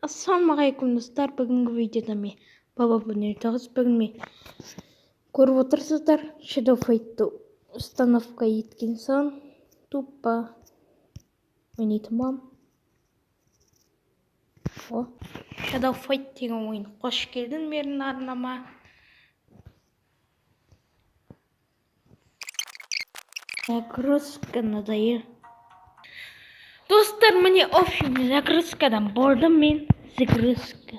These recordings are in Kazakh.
Ассалаумағалейкум, достар! Бүгінгі видеода мен Баба 09. Бүгін мен, көріп отырсыздар, Shadow Fight'ты установка еткен соң тупо ойнайтын боламын. О, Shadow Fight деген ойын. Қош келдің менің арнама. Загрузка надоел. Достар, міне, в общем, загрузкадан болдым мен. Загрузка.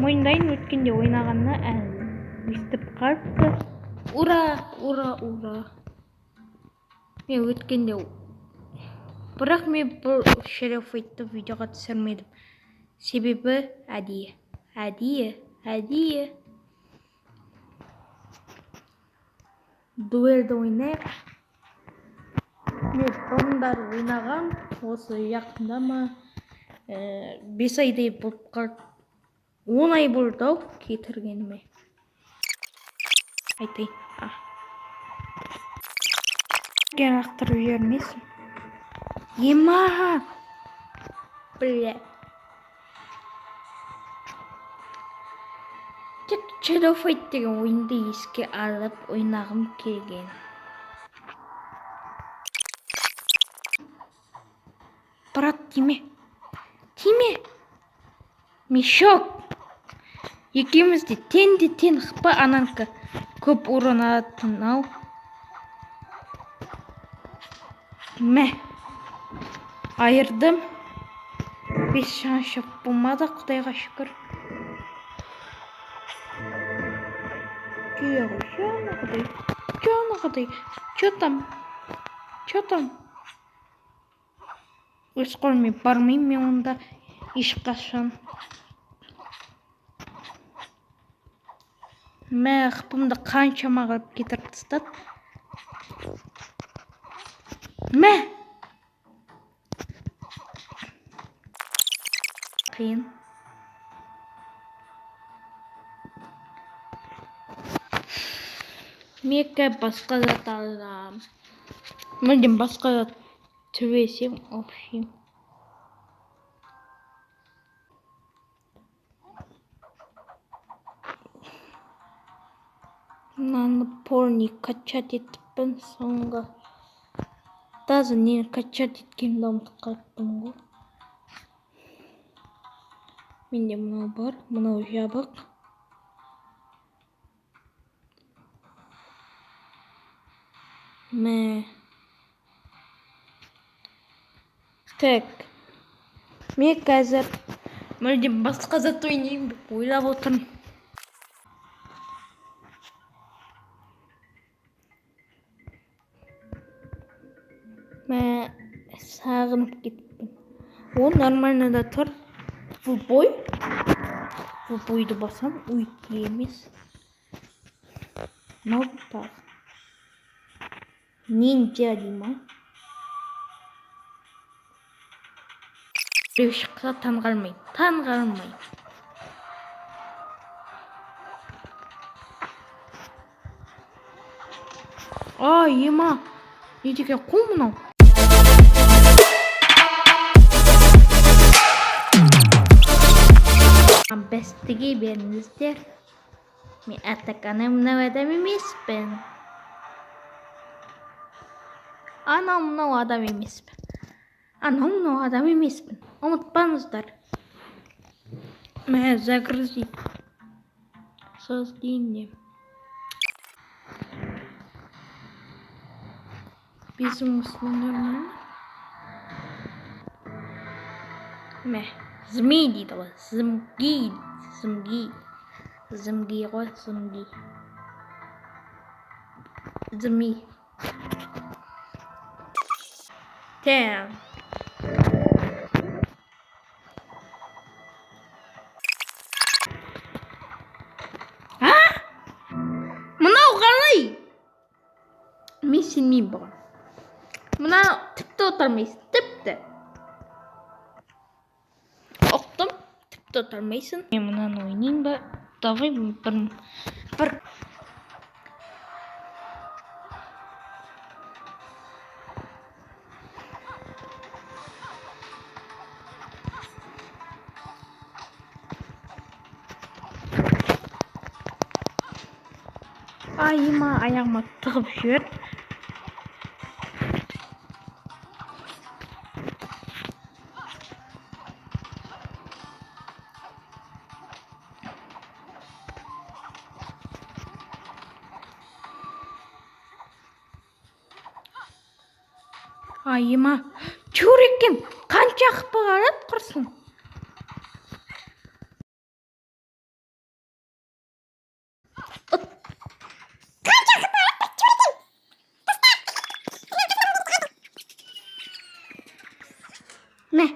Мойындайын, өткенде ойнағанда әлі өстіп қалыпты. Ура, ура, ура. Мен өткенде, бірақ мен бұл Shadow Fight'ты видеоға түсірмедім. Себебі әдейі. Әдейі, әдейі. Дуэльді ойнайық. Мен бұрындары ойнағам, осы жақында ма, 5 айдай болып қалды. 10 ай болды ау кетіргеніме. Айтайын. Лақтырып жібермесін. Ема! Бля. Тек Shadow Fight деген ойынды еске алып ойнағым келген. Брат, тиме. Тиме. Мешок. Екеуміз де тең де тең хп, ананікі көп урон алатын ау. Мә. Айырдым. 5 шаншы болмады, Құдайға шүкір. Жаңағыдай, жаңағыдай. Че там? Че там? Өз қолыммен бармаймын мен онда ешқашан. Мә, хпымды қаншама қылып кетіріп тастады. Мә! Қиын. Мека басқа зат алам. Мүлдем басқа зат төбесем, общем. Мынаны полный качать етіппін соңғы. Даже нені качать еткенімді ұмытып қалыппын ғой. Менде мынау бар, мынау жабық. Мә. Так. Мен қазір мүлдем басқа зат ойнайын деп ойлап отырмын. Мә, сағынып кеттім. О, нормально да тұр. В бой. В бойды басам, уйти емес. Мынау тағы. Ниндзя дей ма? Біреу шықса таңғалмаймын. Таңғалмаймын. Ай, ема. Не деген қу мынау? Бәстіге беріңіздер. Мен атаканы мынау адам емеспін. Анау мынау адам емеспін. Анау мынау адам емеспін. Ұмытпаңыздар. Мә, загрузить. Создание. Безумно нормально. Мә, змей дейді ғой. Зымги, зымги. Зымги ғой, зымги. Змей. Damn. А? Мынау қалай? Мен сенбеймін бұған. Мынау тіпті отырмайсың, тіпті. Ұқтым, тіпті отырмайсың. Мен мынаны ойнайын ба? Давай бір Айыма аяғыма тығып жібер. Айыма Чурикен қанша хп алады құрсын? Қанша хп алады Чурикен? Мә.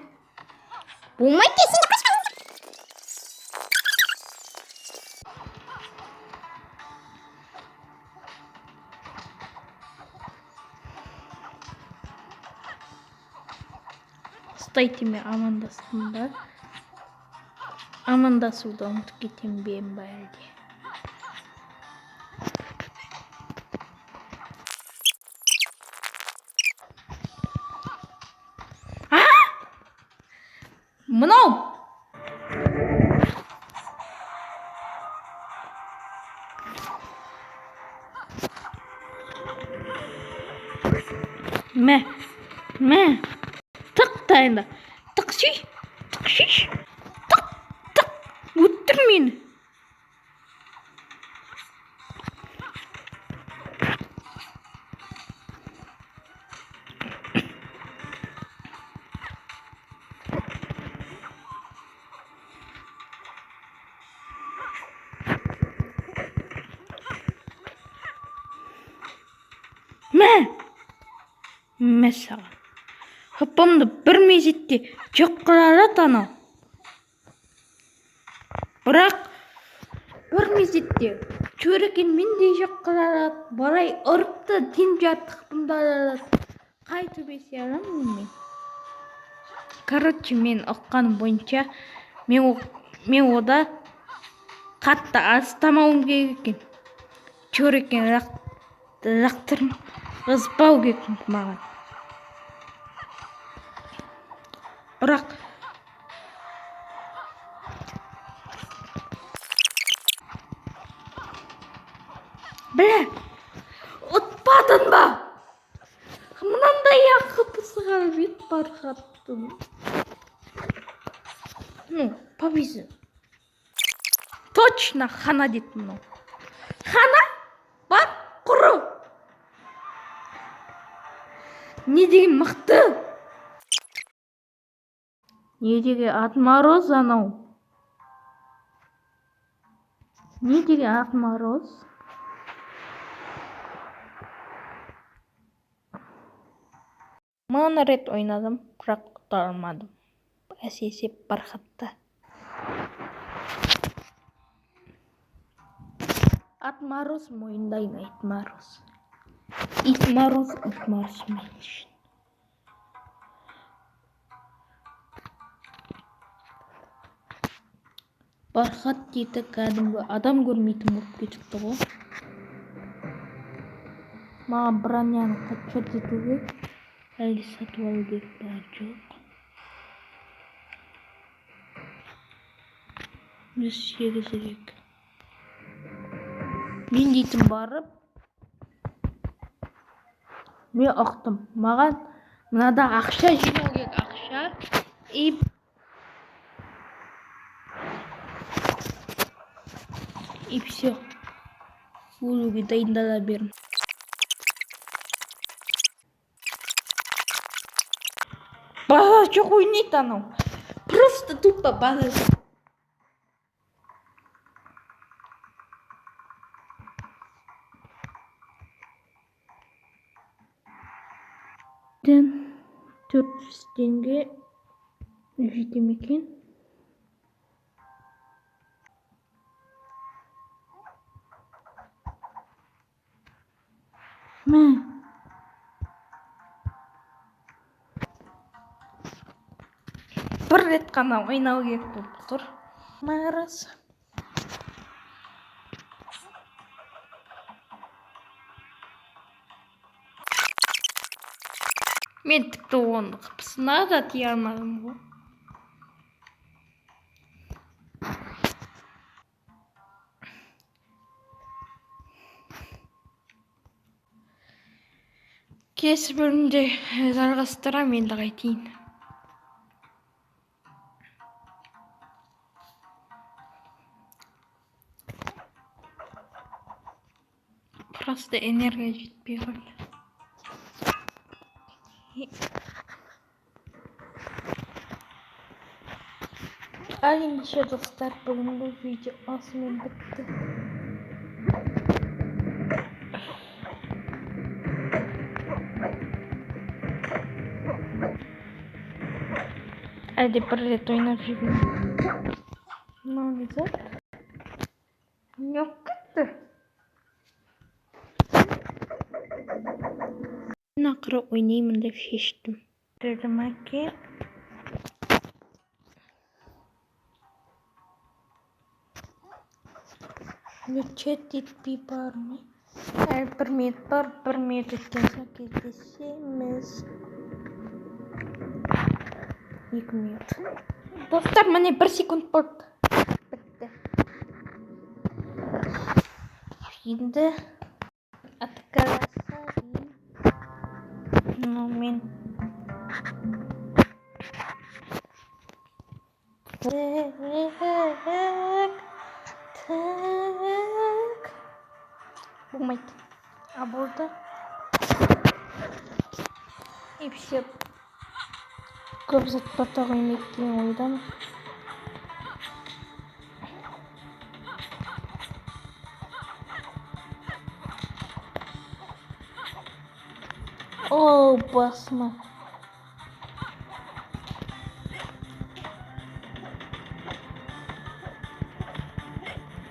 Болмайды сен де қашпа. Стойте, мен амандастым ба? Амандасуды ұмытып кетем бе ба әлде? А? Мынау! Мә, мә. Тық та енді. Тық сүй, тық сүй. Тық, тық. Өттір мені. Мә. Мә саған. Хпымды бір мезетте жоқ қылады анау. Бірақ бір мезетте Чурикен мен де жоқ қылады. Балай ұрып та тең жарты хпымды алады. Қай төбесе аламын мен? Короче, мен ұққаным бойынша мен ода қатты алыстамауым керек екен. Чурикен лақтырғызбау керек маған. Бірақ бля, ұтпадың ба? Мынандай хпсы қалып еді Бархаттың. Ну, повезло. Точно хана деді мынау. Хана бар құры. Не деген мықты? Не деген отмороз анау? Не деген отмороз? Мың рет ойнадым, бірақ ұта алмадым. Әсіресе Бархатта. Отмороз мойындаймын, отмороз. Ит мороз, ит мороз мен үшін. Бархат дейді кәдімгі адам көрмейтін болып кетіпті ғой. Маған броняны качать ету керек. Әлде сатып алу керек па? Жоқ. 108 керек. Мен дейтін барып, мен ұқтым. Маған мынада ақша жинау керек, ақша. И все. Өлуге дайындала бердім. Базар жоқ ойнайды анау. Просто тупо базар жоқ. 400 теңге жете ме екен? Мә. Бір рет қана ойнау керек болып тұр. Мәріз. Мен тіпті оның қыпысына да тие алмадым ғой. Келесі бөлімде жалғастырамын, енді қайтейін. Просто энергия жетпей қойды. Ал ендеше, достар, бүгінгі видео осымен бітті. Әлде бір рет ойнап жіберейін. Мынау не зат? Не болып кетті? Мен ақыры ойнаймын деп шештім. Деді ма екен? Включать етпей бармай. Әлі бір минут бар, бір минут өткен соң кездесеміз. 2 минут. Достар, міне 1 секунд болды. Бітті. Енді атакаласа дейін. Ну, мен так, так. Болмайды. А болды. И все. Көп зат бата қоймайды деген ойдамын. О, басыма.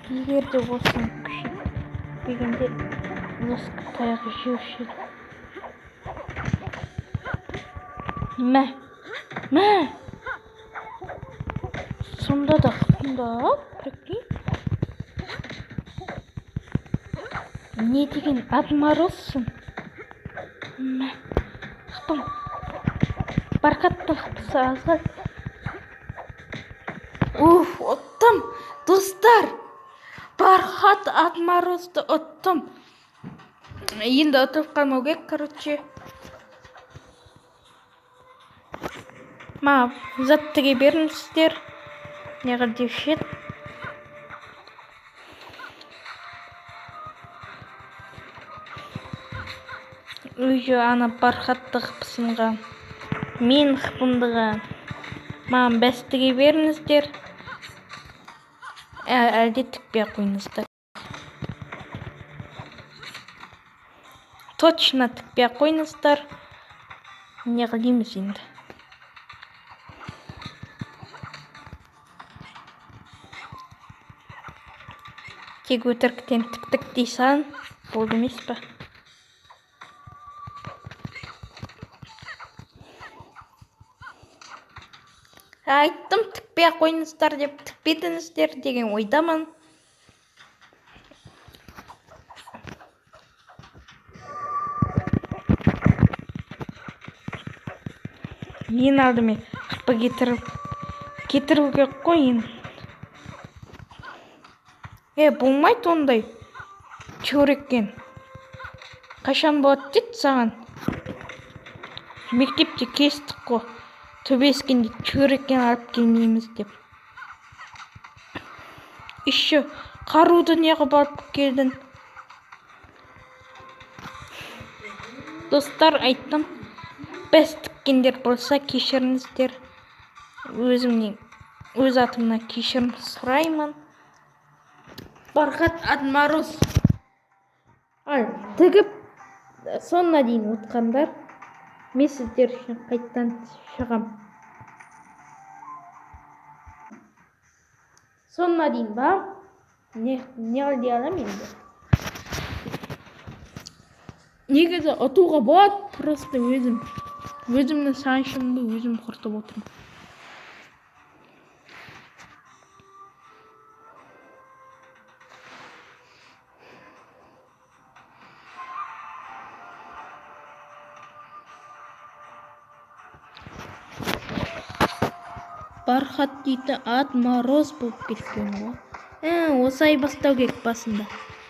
Егер де осыны күшейтпегенде лоск таяқ жеуші еді. Мә, мә. Сонда да қытындап, прикинь. Не деген отморозсың? Мә, қытым. Бархаттың қыпысы азға. Уф, ұттым. Достар, Бархат отморозды ұттым. Енді ұтылып қалмау керек, короче. Ма, зат тіге беріңіздер. Неғыл деуші еді. Үйі ана бархатты қыпсынған. Мен қыпындыған. Маған бәс тіге беріңіздер. Әлде тікпей қойыңыздар. Точно тікпей қойыңыздар. Не қылаймыз енді? Тек өтіріктен тіктік дей салын. Болды емес па? Айттым, тікпей қойыңыздар деп, тікпедіңіздер деген ойдамын. Ең алдымен қыпы кетіру керек қой енді. Болмайды ондай чөреккен. Қашан болады деді саған? Мектепте кестік қой. Төбелескенде чөреккен алып келмейміз деп. Еще қаруды неғып алып келдің? Достар, айттым. Бәс тіккендер болса кешіріңіздер. Өзімнен, өз атымнан кешірім сұраймын. Бархат отмороз. Ал, тігіп соңына дейін ұтқандар, мен сіздер үшін қайттан шығам. Соңына дейін ба? Не қыл дей аламын енді? Негізі ұтуға болады, просто өзімнің шаншымды өзім құртып отырмын. Бархат дейтін отмороз болып кеткен ғой. Осы ай бастау керек басында.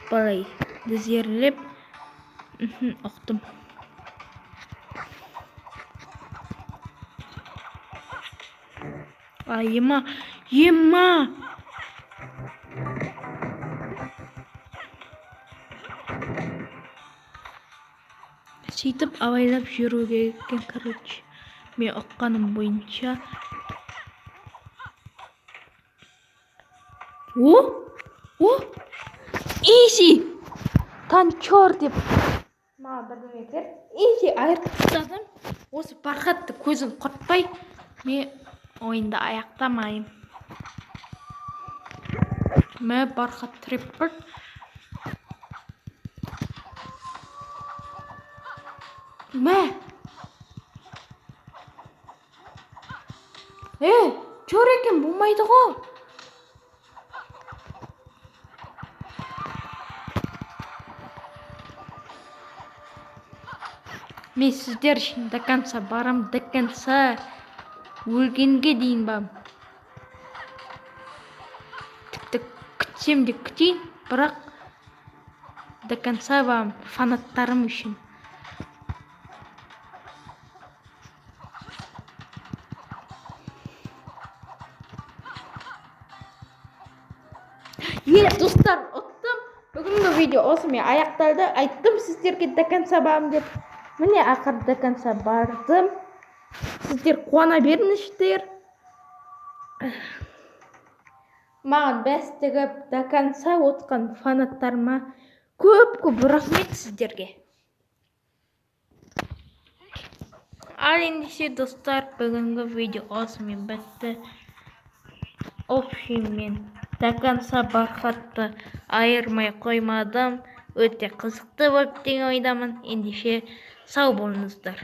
Былай тізерлеп. Ұқтым. А, ема, ема. Сөйтіп абайлап жүру керек екен, короче. Мен ұққаным бойынша. О! О! Изи! Танчор деп. Маған бірдеңе берді. Изи айырып тастадым. Осы бархатты көзін құртпай, мен ойынды аяқтамаймын. Мә, бархат треппер. Мә! Чор екен, болмайды ғой. Мен сіздер үшін до конца барам, до конца өлгенге дейін барам. Тіпті күтсем де күтейін, бірақ до конца барам фанаттарым үшін. Достар, ұттым. Бүгінгі видео осымен аяқталды. Айттым сіздерге до конца барам деп. Міне ақыры до конца бардым. Сіздер қуана беріңіздер. Маған бәс тігіп до конца отқан фанаттарыма көп-көп рахмет сіздерге. Ал ендеше, достар, бүгінгі видео осымен бітті. Общий мен до конца бархатты айырмай қоймадым. Өте қызықты болды деген ойдамын. Ендеше сау болыңыздар.